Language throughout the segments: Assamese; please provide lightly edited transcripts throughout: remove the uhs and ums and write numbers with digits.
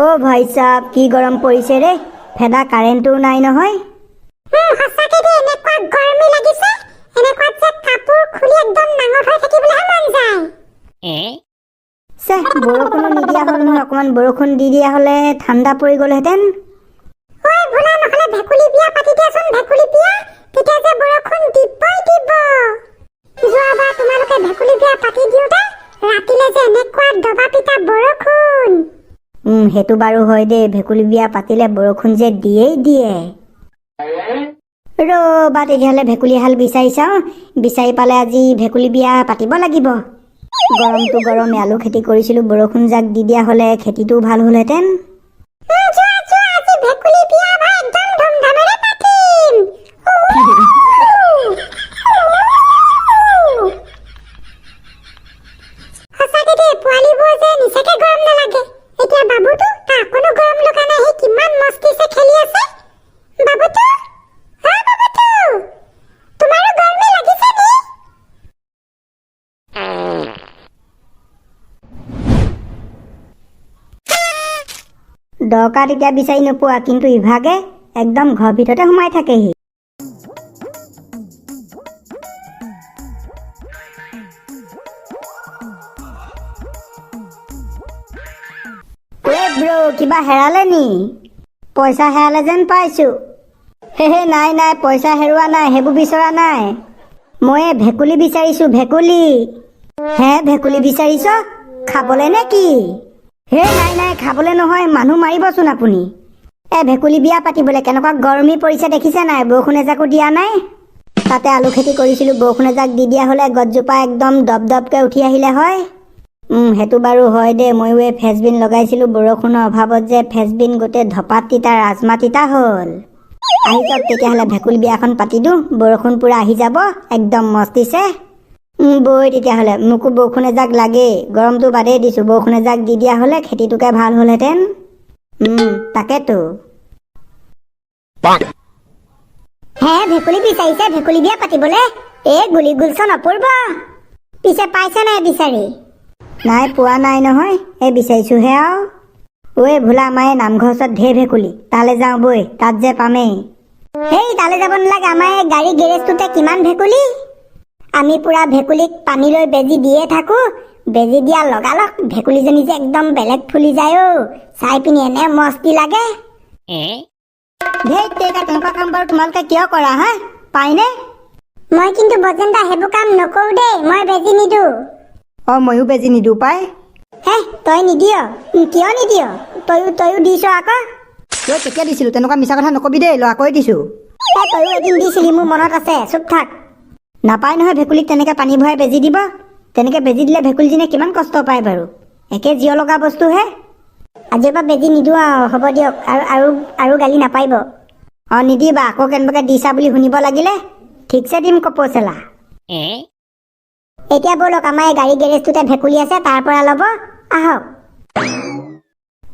অ' ভাই চাব, কি গৰম পৰিছে ৰে! ফেদা কাৰেণ্টটোও নাই নহয়। সঁচাকে দেই, এনেকুৱা গৰমি লাগিছে, এনেকুৱাত যে কাপোৰ খুলি একদম নাঙঠ হৈ থাকিবলৈহে মন যায়। চেহ, বৰষুণো নিদিয়া হ'ল নহয়। অকণমান বৰষুণ দি দিয়া হ'লে ঠাণ্ডা পৰি গ'লহেঁতেন। ঐ ভোলা, নহ'লে ভেকুলী বিয়া পাতি দিয়াচোন, ভেকুলী বিয়া। তেতিয়া যে বৰষুণ দিবই দিব। যোৱাবাৰ তোমালোকে ভেকুলী বিয়া পাতি দিওঁতে ৰাতিলে যে এনেকুৱা দবা পিটা বৰষুণ। সেইটো বাৰু হয় দেই, ভেকুলী বিয়া পাতিলে বৰষুণ যে দিয়েই দিয়ে। ৰ'বা তেতিয়াহ'লে, ভেকুলী হাল বিচাৰি চাওঁ। বিচাৰি পালে আজি ভেকুলী বিয়া পাতিব লাগিব। গৰমটো গৰমে, আলু খেতি কৰিছিলোঁ, বৰষুণ জাক দি দিয়া হ'লে খেতিটোও ভাল হ'লহেঁতেন। যোৱা যোৱা, আজি ভেকুলী বিয়া ভাই একদম ধুমধামেৰে পাতিম। সঁচাকে দেই, পোৱালিবোৰ যে নিচাকে গৰম নালাগে। এতিয়া বাবুটো, তাৰ অকণো গৰম লগা নাই, সি কিমান মস্তিছে খেলি আছে। বাবুটো, হা বাবুটো, তোমাৰো গৰমে লাগিছে নি? দৰকাৰ তেতিয়া বিচাৰি নোপোৱা, কিন্তু ইভাগে একদম ঘৰৰ ভিতৰতে সোমাই থাকেহি। ঐ ব্ৰ, কিবা হেৰালে নি? পইচা হেৰালে যেন পাইছো। হে হে, নাই নাই, পইচা হেৰুৱা নাই, সেইবোৰ বিচৰা নাই। মই এই ভেকুলী বিচাৰিছো, ভেকুলী। হে, ভেকুলী বিচাৰিছ খাবলে নে কি? হে নাই নাই, খাবলে নহয়, মানুহ মাৰিবচোন আপুনি। এ ভেকুলী বিয়া পাতিবলে। কেনেকুৱা গৰমি পৰিছে দেখিছে নাই? বৰষুণ এজাকো দিয়া নাই। তাতে আলু খেতি কৰিছিলো, বৰষুণ এজাক দি দিয়া হ'লে গছজোপা একদম দপ দপকে উঠি আহিলে হয়। সেইটো বাৰু হয় দেই, ময়ো এই ফেচবিন লগাইছিলো, বৰষুণৰ অভাৱত যে ফেচবিন গোটেই ধপাত তিতা ৰাজমা তিতা হ'ল। আহি যাওক তেতিয়াহ'লে, ভেকুলী বিয়াখন পাতি দিওঁ, বৰষুণ পুৰা আহি যাব একদম মস্তিছে। বৈ তেতিয়াহ'লে, মোকো বৰষুণ এজাক লাগেই। গৰমটো বাদেই দিছোঁ, বৰষুণ এজাক দি দিয়া হ'লে খেতিটোকে ভাল হ'লহেঁতেন। তাকেতো। হে, ভেকুলী বিচাৰিছে ভেকুলী বিয়া পাতিবলে? এ গুলি গুলচন অপূৰ্ব। পিছে পাইছে নাই বিচাৰি? নাই, পোৱা নাই নহয়, এই বিচাৰিছোহে আৰু। ঐ ভোলা, আমাৰ এই নামঘৰ ওচৰত ঢেৰ ভেকুলী, তালৈ যাওঁ বৈ, তাত যে পামেই। হেই, তালৈ যাব নালাগে, আমাৰ এই গাড়ী গেৰেজটোতে কিমান ভেকুলী। আমি পুৰা ভেকুলীক পানী লৈ বেজি দিয়ে থাকো। বেজি দিয়া লগালগ ভেকুলীজনী যে একদম বেলেগ ফুলি যায় অ', চাই পিনি এনে মস্তি লাগে। ধেই তেৰিকা, তেনেকুৱা কাম বাৰু তোমালোকে কিয় কৰা হা? পাইনে? মই কিন্তু বজেন্দা সেইবোৰ কাম নকৰো দেই, মই বেজি নিদো। অঁ, ময়ো বেজি নিদিওঁ পাই। হে, তই নিদিয়? কিয় নিদিয়? তয়ো তয়ো দিছ আকৌ। তই কেতিয়া দিছিলোঁ? তেনেকুৱা মিছা কথা নকবি দেই, ল'ৰাকৈ দিছোঁ। এ, তয়ো এদিন দিছিলি, মোৰ মনত আছে, চুপ থাক। নাপায় নহয় ভেকুলীক তেনেকে পানী ভৰাই বেজি দিব। তেনেকে বেজি দিলে ভেকুলীজনীয়ে কিমান কষ্ট পায় বাৰু, একে জীয় লগা বস্তুহে। আজিৰ পৰা বেজি নিদিওঁ আৰু, হ'ব দিয়ক, আৰু আৰু আৰু গালি নাপাৰিব। অঁ, নিদিবা আকৌ, কেনেবাকে দিছা বুলি শুনিব লাগিলে ঠিকছে দিম কপৌচেলা। এতিয়া ব'লক, আমাৰ এই গাড়ী গেৰেজটোতে ভেকুলী আছে, তাৰ পৰা ল'ব আহক।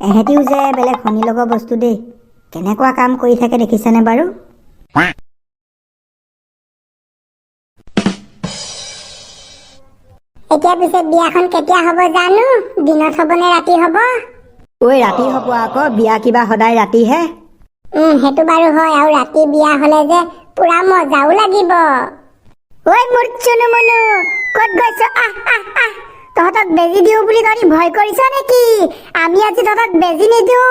এহেঁতিও যে বেলেগ শনি লগা বস্তু দেই, কেনেকুৱা কাম কৰি থাকে দেখিছেনে বাৰু? এতিয়া পিছে বিয়াখন কেতিয়া হ'ব জানো? দিনত হ'ব নে ৰাতি হ'ব? ঐ, ৰাতি হ'ব আকৌ, বিয়া কিবা সদায় ৰাতিহে? সেইটো বাৰু হয়, আৰু ৰাতি বিয়া হ'লে যে পুৰা মজাও লাগিব। ঐ মোৰ চুনু মুনু, ক'ত গৈছ? আহ আহ আহ, তহঁতক বেজি দিওঁ বুলি তহঁতি ভয় কৰিছ নেকি? আমি আজি তহঁতক বেজি নিদিওঁ,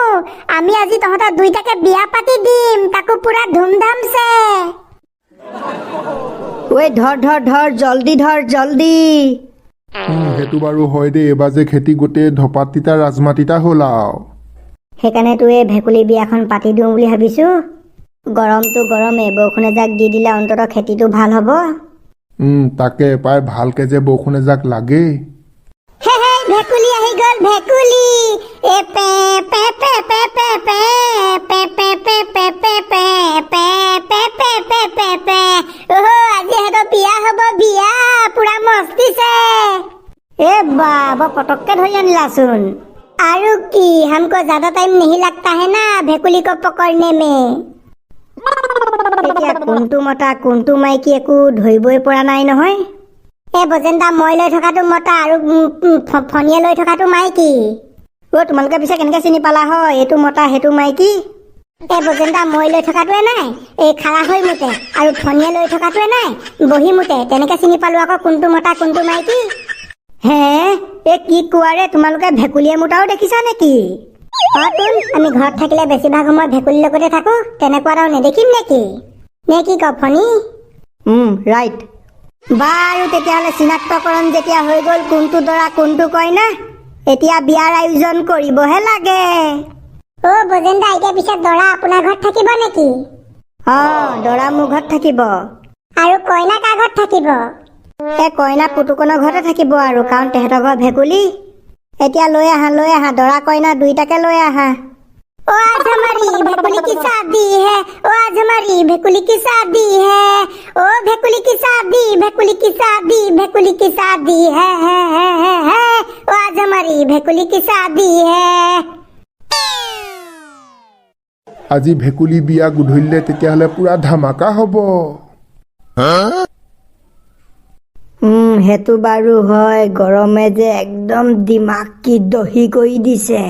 আমি আজি তহঁতক দুইটাকে বিয়া পাতি দিম, তাকো পুৰা ধুমধামছে। ঐ ধৰ ধৰ ধৰ, জল্দি ধৰ জল্দি। সেইটো বাৰু হয় দেই, এইবাৰ যে খেতি গোটেই ধপাত তিতা ৰাজমা তিতা হ'ল আৰু। সেইকাৰণে তো এই ভেকুলী বিয়াখন পাতি দিওঁ বুলি ভাবিছোঁ। গৰমটো গৰমেই, বৰষুণ এজাক দি দিলে অন্ততঃ খেতিটো ভাল হ'ব। তাকে পাই, ভালকে যে বৰষুণ এজাক লাগেই। হে হে, ভেকুলী আহি গ'ল ভেকুলী। এ pay pay pay pay pay pay pay pay pay pay pay pay pay pay pay pay pay pay. অহ, আজি সিহঁতৰ বিয়া হ'ব, বিয়া পুৰা মস্তিছে। এ বা, বৰ পটককে ধৰি আনিলাচোন। আৰু কি, हमको ज्यादा टाइम नहीं लगता है ना भेकुली को पकड़ने में। এতিয়া কোনটো মতা কোনটো মাইকী একো ধৰিবই পৰা নাই নহয়। এ বজেন্দা, মই লৈ থকাটো মতা আৰু ফণীয়ে লৈ থকাটো মাইকী। ঐ অ' তোমালোকে পিছে কেনেকৈ চিনি পালা হয় এইটো মতা সেইটো মাইকী? এই বজেন্দা, মই লৈ থকাটোৱে নাই এই খাৰা হৈ মুতে, আৰু ফণীয়ে লৈ থকাটোৱে নাই বহি মুতে। তেনেকে চিনি পালো আকৌ কোনটো মতা কোনটো মাইকী। হে, এই কি কোৱাৰে, তোমালোকে ভেকুলীয়ে মুতাও দেখিছা নেকি? অ তোন, আমি ঘৰত থাকিলে বেছিভাগ সময় ভেকুলীৰ লগতে থাকো, তেনেকুৱাত আৰু নেদেখিম নেকি? নে কি ক ফণী? ৰাইট। বাৰু তেতিয়াহ'লে চিনাক্তকৰণ যেতিয়া হৈ গ'ল কোনটো দৰা কোনটো কইনা, এতিয়া বিয়াৰ আয়োজন কৰিবহে লাগে। অ বজেন্দা, এতিয়া পিছে দৰা আপোনাৰ ঘৰত থাকিব নেকি? অ দৰা মোৰ ঘৰত থাকিব। আৰু কইনা কাৰ ঘৰত থাকিব? এই কইনা পুতুকনৰ ঘৰতে থাকিব আৰু, কাৰণ তেহেঁতৰ ঘৰ ভেকুলী। এতিয়া লৈ আহা, লৈ আহা, দৰা কইনা দুইটাকে লৈ আহা। ओ आज हमारी भेकुली की शादी है, ओ आज हमारी भेकुली की शादी है, ओ भेकुली की शादी, भेकुली की शादी, भेकुली की शादी है, है, है, है, है, ओ आज हमारी भेकुली की शादी है। আজি ভেকুলী বিয়া গধূলিলে তেতিয়াহ'লে পুৰা ধামাকা হ'ব। সেইটো বাৰু হয়, গৰমে যে একদম দিমাগ কি দহি কৰি দিছে।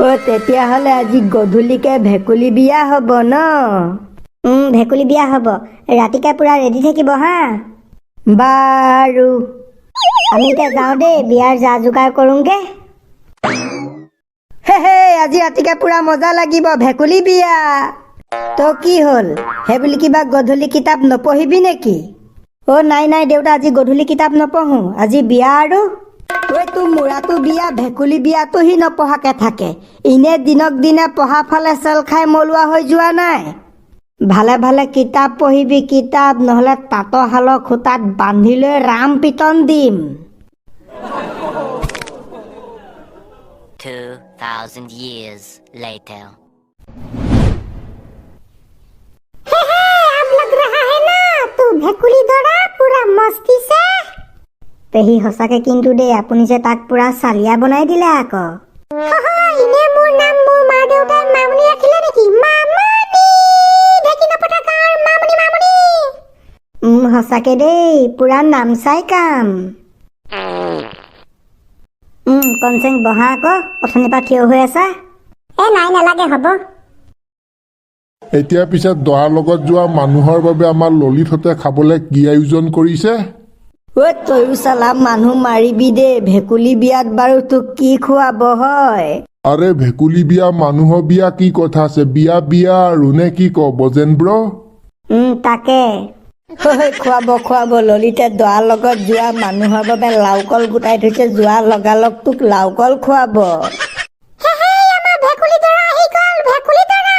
অ তেতিয়াহ'লে আজি গধূলিকে ভেকুলী বিয়া হ'ব ন? ভেকুলী বিয়া হ'ব, ৰাতিকে পুৰা ৰেডি থাকিব হা। বাৰু আমি এতিয়া যাওঁ দেই, বিয়াৰ যা যোগাৰ কৰোঁগে। হে হে, আজি ৰাতিকে পুৰা মজা লাগিব ভেকুলী বিয়া। তো কি হ'ল, সেই বুলি কিবা গধূলি কিতাপ নপঢ়িবি নেকি? অ নাই নাই দেউতা, আজি গধূলি কিতাপ নপঢ়ো, আজি বিয়া আৰু। ঐ তোৰ মূৰাটো বিয়া, ভেকুলী বিয়াটো সি নপঢ়াকে থাকে। এনে দিনক দিনে পঢ়া ফালে চেল খাই মলোৱা হৈ যোৱা নাই। ভালে ভালে কিতাপ পঢ়িবি কিতাপ, নহ'লে তাঁতৰ শালৰ খুঁটাত বান্ধি লৈ ৰাম পিটন দিম। 2,000 years later. हे हे, अब लग रहा है ना तू भेकुली दौड़ा पूरा मस्ती से। পেহী সঁচাকে কিন্তু দেই, আপুনি যে তাক পুৰা চালিয়া বনাই দিলে আকৌ। এনে মোৰ নাম মোৰ মা দেউতাই মামনি ৰাখিলে নেকি? মামনি, ঢেকি নপতা গাঁৱৰ মামনি, মামনি। সঁচাকে দেই, পুৰা নাম চাই কাম। কনচেং বহা আকৌ, অথনিৰ পৰা থিয় হৈ আছা। এ নাই, নালাগে, হ'ব। এতিয়া পিছে দৰাৰ লগত যোৱা মানুহৰ বাবে আমাৰ ললিতহঁতে খাবলৈ কি আয়োজন কৰিছে? ঐ তয়ো চালা মানুহ মাৰিবি দেই, ভেকুলী বিয়াত বাৰু তোক কি খুৱাব হয়? আৰে ভেকুলী বিয়া মানুহৰ বিয়া কি কথা আছে, বিয়া বিয়া আৰু, নে কি ক বজেন ব্ৰ? তাকে। খুৱাব খুৱাব, ললিতে দৰাৰ লগত যোৱা মানুহৰ বাবে লাওকল গোটাই থৈছে, যোৱা লগালগ তোক লাওকল খুৱাব। হে হে, আমাৰ ভেকুলী দৰা আহি গ'ল, ভেকুলী দৰা।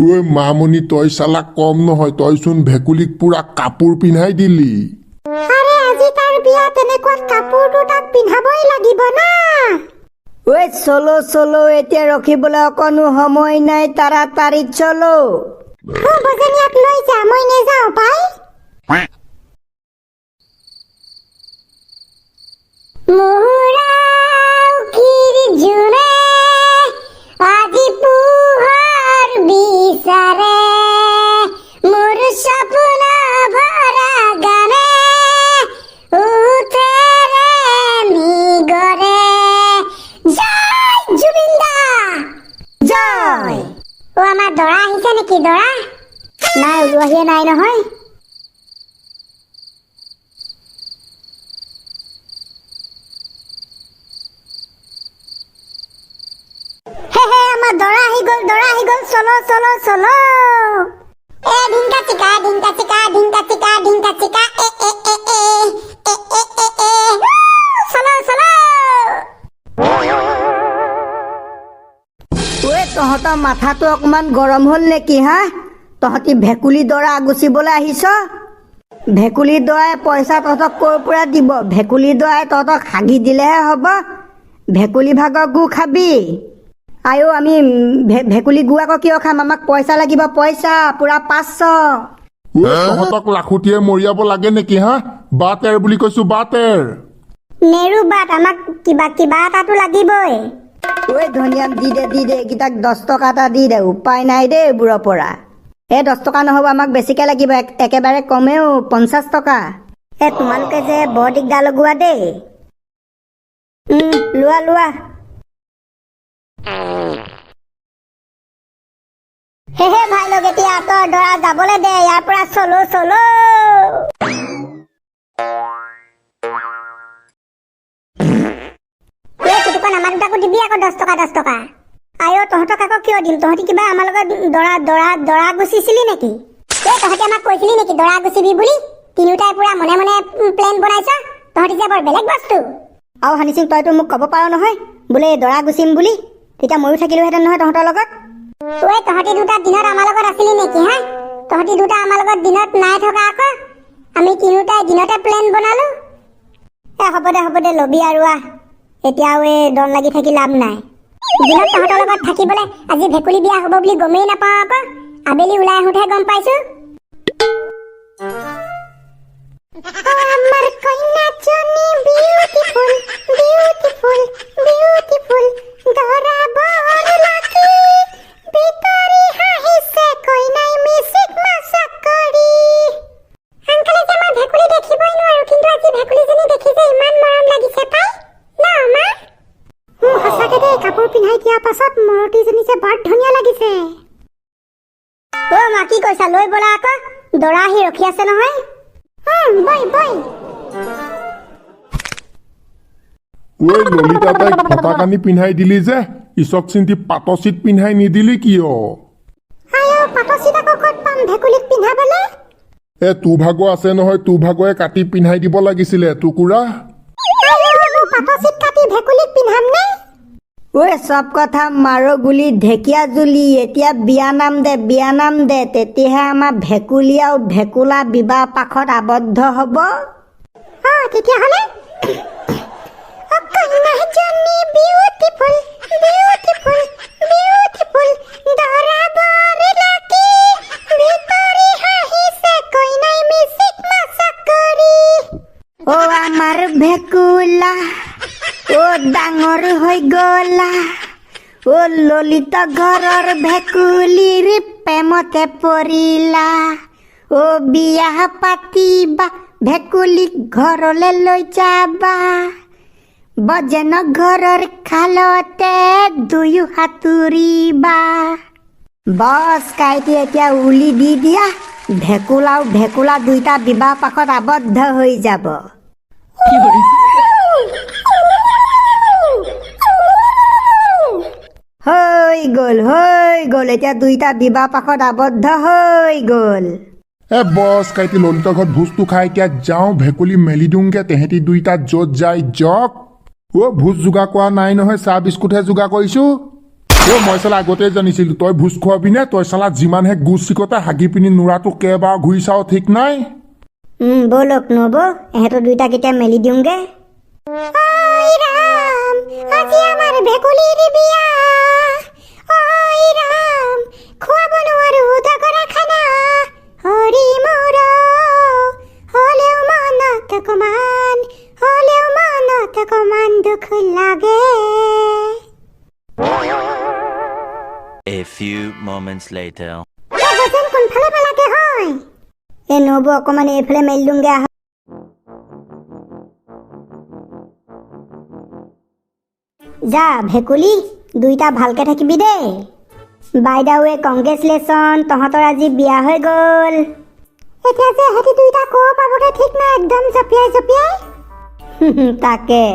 ঐ মামনি, তই চালা কম নহয়, তইচোন ভেকুলীক পুৰা কাপোৰ পিন্ধাই দিলি। আৰে আজি তাৰ বিয়া, তেনেকুৱাত কাপোৰটো তাক পিন্ধাবই লাগিব না। ঐ চলো চলো, এতিয়া ৰখিবলৈ অকণো সময় নাই, তাড়াতাড়ি চলো। অ বজনীয়াক লৈ যা, মই নেযাওঁ পাই। মোৰ জোনে আজি পোহৰ বিচাৰে, মোৰ সপোন ভৰা গানে উঠেৰে নিগৰে। জয় জুবিন দা, জয়। অ আমাৰ দৰা আহিছে নেকি? দৰা নাই, ওলোৱাহিয়ে নাই নহয়। হে হে, আমাৰ দৰা আহি গ'ল, দৰা আহি গ'ল, চলো চলো চলো। এ ঢিংকা চিকা ঢিংকা চিকা ঢিংকা চিকা ঢিংকা চিকা, এ এ এ এ এ এ এ এ, চলো চলো। ঐ তহঁতৰ মাথাটো অকণমান গৰম হ'ল নেকি হা? তহঁতি ভেকুলী দৰা আগুচিবলৈ আহিছ? ভেকুলী দৰাই পইচা তহঁতক ক'ৰ পৰা দিব? ভেকুলী দৰাই তহঁতক হাগি দিলেহে হ'ব। ভেকুলী ভাগৰ গু খাবি। আইঅ আমি ভেকুলী গু আকৌ কিয় খাম? আমাক পইচা লাগিব, পইচা পুৰা 500। ঐ তহঁতক লাখুটিয়ে মৰিয়াব লাগে নেকি হা? বাট এৰ বুলি কৈছো, বাট এৰ। নেৰু বাট, আমাক কিবা কিবা এটাতো লাগিবই। ঐ ধনিয়াম, দি দে দি দে, এইকেইটাক 10 টকা এটা দি দে, উপায় নাই দেই এইবোৰৰ পৰা। এই 10 টকা নহ'ব, আমাক বেছিকে লাগিব, একেবাৰে কমেও 50 টকা। এ তোমালোকে যে বৰ দিগদাৰ লগোৱা দেই। লোৱা লোৱা। হেহে ভাই লোক, এতিয়া আঁতৰ, দৰা যাবলৈ দে ইয়াৰ পৰা। চলো চলো। এই পুতুকন, আমাৰ দুটাকো দিবি আকৌ 10 টকা 10 টকা। আইঅ, তহঁতক আকৌ কিয় দিম? তহঁতি কিবা আমাৰ লগত দৰা দৰা দৰা গুচিছিলি নেকি? এই তহঁতি আমাক কৈছিলি নেকি দৰা গুচিবি বুলি? তিনিওটাই পুৰা মনে মনে প্লেন বনাইছ। তহঁতি যে বৰ বেলেগ বস্তু। আৰু হানি সিং, তইতো মোক ক'ব পাৰ নহয় বোলে দৰা গুচিম বুলি, তেতিয়া ময়ো থাকিলোহেঁতেন নহয় তহঁতৰ লগত। ঐ, তহঁতি দুটা দিনত আমাৰ লগত আছিলি নেকি হা? তহঁতি দুটা আমাৰ লগত দিনত নাই থকা আকৌ। আমি তিনিওটাই দিনতে প্লেন বনালো। এ হ'ব দে, হ'ব দে, ল'বি আৰু আহ। এতিয়া আৰু এই দন লাগি থাকি লাভ নাই। দিনত তহঁতৰ লগত থাকিবলৈ আজি ভেকুলী বিয়া হ'ব বুলি গমেই নাপাওঁ আকৌ, আবেলি ওলাই আহোঁতেহে গম পাইছো। আমাৰ কইনাজনী বিউটিফুল, বিউটিফুল, বিউটিফুল, দৰা বৰ লাকি, ভিতৰি হাঁহিছে কইনাই মিচিক মাচাক কৰি। আংকলে যে মই ভেকুলী দেখিবই নোৱাৰো, কিন্তু আজি ভেকুলীজনী দেখি যে ইমান মৰম লাগিছে পাই ন মা? সঁচাকে দেই, কাপোৰ পিন্ধাই দিয়াৰ পাছত মৰতীজনী যে বৰ ধুনীয়া লাগিছে। অ মা, কি কৈছা? লৈ ব'লা আকৌ, দৰা আহি ৰখি আছে নহয়। বই বই। ঐ ললিতা, তাইক ফটা কানি পিন্ধাই দিলি যে, ইচক চিন্তি পাটচিত পিন্ধাই নিদিলি কিয়? আই, পাটচিত আকৌ ক'ত পাম ভেকুলীক পিন্ধাবলে? এ তোৰ ভাগৰ আছে নহয়, তোৰ ভাগৰে কাটি পিন্ধাই দিব লাগিছিলে এটুকুৰা। পাটচিত কাটি ভেকুলীক পিন্ধাম নে? ঐ, চব কথা মাৰো গুলি ঢেকীয়া জুলি, এতিয়া বিয়া নাম দে, বিয়া নাম দে, তেতিয়াহে আমাৰ ভেকুলী আৰু ভেকুলা বিবাহ পাশত আবদ্ধ হ'ব। অ তেতিয়াহ'লে অ কইনাজনী বিউটিফুল, বিউটিফুল, বিউটিফুল, দৰা বৰ লাকি, ভিতৰি হাঁহিছে কইনাই মিচিক মাচাক কৰি। অ আমাৰ ভেকুলা, অ ডাঙৰ হৈ গলা, অ ললিত ঘৰৰ ভেকুলীৰ প্ৰেমতে পৰিলা, অ বিয়া পাতিবা, ভেকুলীক ঘৰলৈ লৈ যাবা, বজেন ঘৰৰ খালতে দুয়ো সাঁতুৰিবা। বছ কাইটি, এতিয়া উলি দি দিয়া, ভেকুলাও ভেকুলা দুইটা বিবাহ পাশত আবদ্ধ হৈ যাব। হৈ গ'ল, হৈ গ'ল, এতিয়া দুইটা বিবাহ পাশত আবদ্ধ হৈ গ'ল। এ বছ কাইটি, ললিতৰ ঘৰত ভোজটো খাই এতিয়া যাওঁ, ভেকুলী মেলি দিওঁগে, তেহেঁতি দুইটা য'ত যায় যক। অ' ভোজ যোগাৰ কৰা নাই নহয়, চাহ বিস্কুটহে যোগাৰ কৰিছো। অ' মই চালা আগতেই জানিছিলো তই ভোজ খোৱাবি নে? তই চালা যিমানহে গু চিকতা, হাগি পিনি নোৰাটো কেইবাৰ ঘূৰি চাও ঠিক নাই। ব'লক নবৌ, ইহঁতৰ দুইটাক এতিয়া মেলি দিওঁগে। ঐ ৰাম, আজি আমাৰ ভেকুলীৰ বিয়া, ঐ ৰাম, খুৱাব নোৱাৰো দগৰা খানা, হৰি মোৰ, হ'লেও মনত অকমান, হ'লেও মনত অকমান দুখ লাগে। A few moments later. যেন কোনফালে পেলাতে হয়? এই নবৌ, অকমান এইফালে মেলি দিওঁগে আহ। যা ভেকুলী, দুইটা ভালকে থাকিবি দেই। বাই the way, congratulation, তহঁতৰ আজি বিয়া হৈ গ'ল। এতিয়া যে সিহঁতি দুইটা ক'ৰ পাবগৈ ঠিক নাই, একদম জঁপিয়াই জঁপিয়াই। তাকে।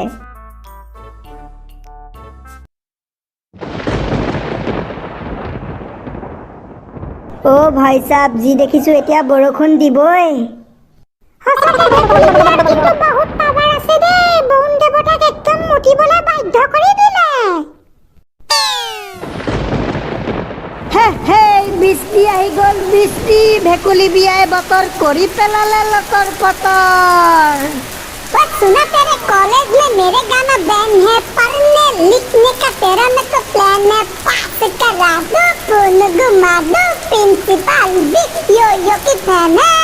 অ' ভাই চাব, যি দেখিছো এতিয়া বৰষুণ দিবই। সঁচাকে ভেকুলী বিয়াৰ কিন্তু বহুত পাৱাৰ আছে দেই, বৰুণ দেৱতাক একদম মুতিবলৈ বাধ্য কৰি দিলে। হে হে, বৃষ্টি আহি গ'ল বৃষ্টি, ভেকুলী বিয়াই বতৰ কৰি পেলালে লতৰ পতৰ। पर सुना, तेरे कॉलेज में मेरे गाना बैन है, पढ़ने लिखने का तेरा में तो प्लान है, पास करा दो, फोन घुमा दो, प्रिंसिपल भी यो यो की फैन है।